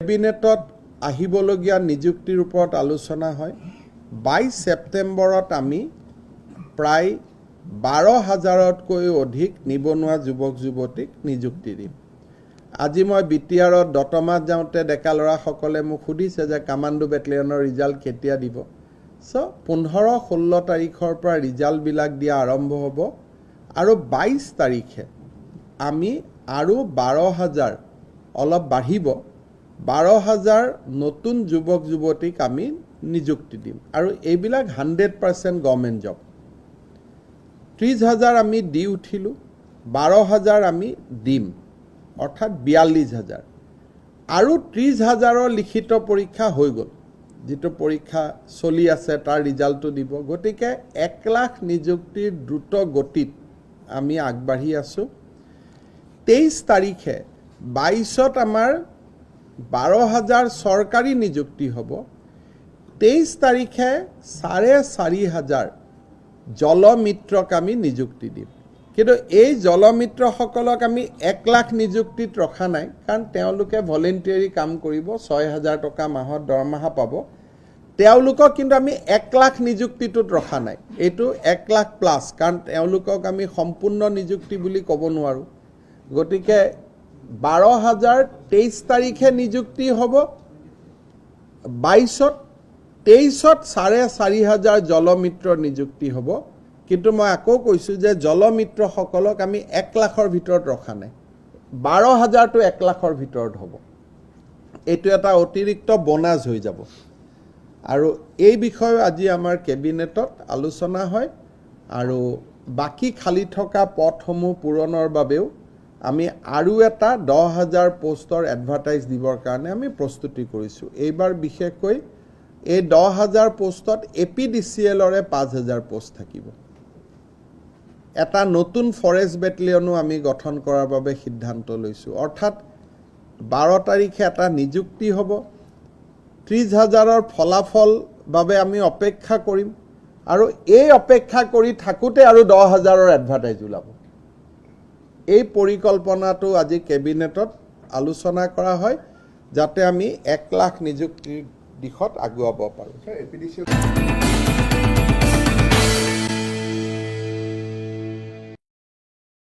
কেবিনেটত আহিবলগীয়া নিযুক্তিৰ ওপৰত আলোচনা হয়। 22 ছেপ্টেম্বৰত আমি প্ৰায় 12 হাজাৰতকৈ অধিক নিবনুৱা যুৱক যুৱতীক নিযুক্তি দিম। আজি মই বিটিআৰত দতমাত যাওঁতে ডেকা ল'ৰাসকলে মোক সুধিছে যে কামাণ্ডো বেটেলিয়নৰ ৰিজাল্ট কেতিয়া দিব। চ' 15, 16 তাৰিখৰ পৰা ৰিজাল্টবিলাক দিয়া আৰম্ভ হ'ব আৰু 22 তাৰিখে আমি আৰু 12 হাজাৰ, অলপ বাঢ়িব, 12 হাজাৰ নতুন যুৱক যুৱতীক আমি নিযুক্তি দিম আৰু এইবিলাক 100% গভৰ্ণমেণ্ট জব। 30 হাজাৰ আমি দি উঠিলোঁ, 12 হাজাৰ আমি দিম, অৰ্থাৎ 42 হাজাৰ। আৰু 30 হাজাৰৰ লিখিত পৰীক্ষা হৈ গ'ল, যিটো পৰীক্ষা চলি আছে তাৰ ৰিজাল্টটো দিব। গতিকে 1 লাখ নিযুক্তিৰ দ্ৰুত গতিত আমি আগবাঢ়ি আছোঁ। 23 তাৰিখে, 22ত আমাৰ 12 হাজাৰ চৰকাৰী নিযুক্তি হ'ব, 23 তাৰিখে 4.5 হাজাৰ জলমিত্ৰক আমি নিযুক্তি দিম। কিন্তু এই জলমিত্ৰসকলক আমি 1 লাখ নিযুক্তিত ৰখা নাই, কাৰণ তেওঁলোকে ভলেণ্টিয়াৰী কাম কৰিব, 6 হাজাৰ টকা মাহত দৰমহা পাব তেওঁলোকক। কিন্তু আমি 1 লাখ নিযুক্তিটোত ৰখা নাই, এইটো 1 লাখ প্লাছ, কাৰণ তেওঁলোকক আমি সম্পূৰ্ণ নিযুক্তি বুলি ক'ব নোৱাৰোঁ। গতিকে 12 হাজাৰ 23 তাৰিখে নিযুক্তি হ'ব 22ত, 23ত 4.5 হাজাৰ জলমিত্ৰ নিযুক্তি হ'ব। কিন্তু মই আকৌ কৈছোঁ যে জলমিত্ৰসকলক আমি 1 লাখৰ ভিতৰত ৰখা নাই, 12 হাজাৰটো 1 লাখৰ ভিতৰত হ'ব। এইটো এটা অতিৰিক্ত বোনাছ হৈ যাব। আৰু এই বিষয়েও আজি আমাৰ কেবিনেটত আলোচনা হয়। আৰু বাকী খালী থকা পদসমূহ পূৰণৰ বাবেও আমি আৰু এটা 10 হাজাৰ পষ্টৰ এডভাৰটাইজ দিবৰ কাৰণে আমি প্ৰস্তুতি কৰিছোঁ। এইবাৰ বিশেষকৈ এই 10 হাজাৰ পষ্টত এপিডিচিএলৰে 5 হাজাৰ পষ্ট থাকিব। এটা নতুন ফৰেষ্ট বেটেলিয়নো আমি গঠন কৰাৰ বাবে সিদ্ধান্ত লৈছোঁ। অৰ্থাৎ 12 তাৰিখে এটা নিযুক্তি হ'ব, 30 হাজাৰৰ ফলাফল বাবে আমি অপেক্ষা কৰিম আৰু এই অপেক্ষা কৰি থাকোঁতে আৰু 10 হাজাৰৰ এডভাৰটাইজ ওলাব। এই পৰিকল্পনাটো আজি কেবিনেটত আলোচনা কৰা হয়, যাতে আমি 1 লাখ নিযুক্তিৰ দিশত আগুৱাব পাৰোঁ। Sir, APDCL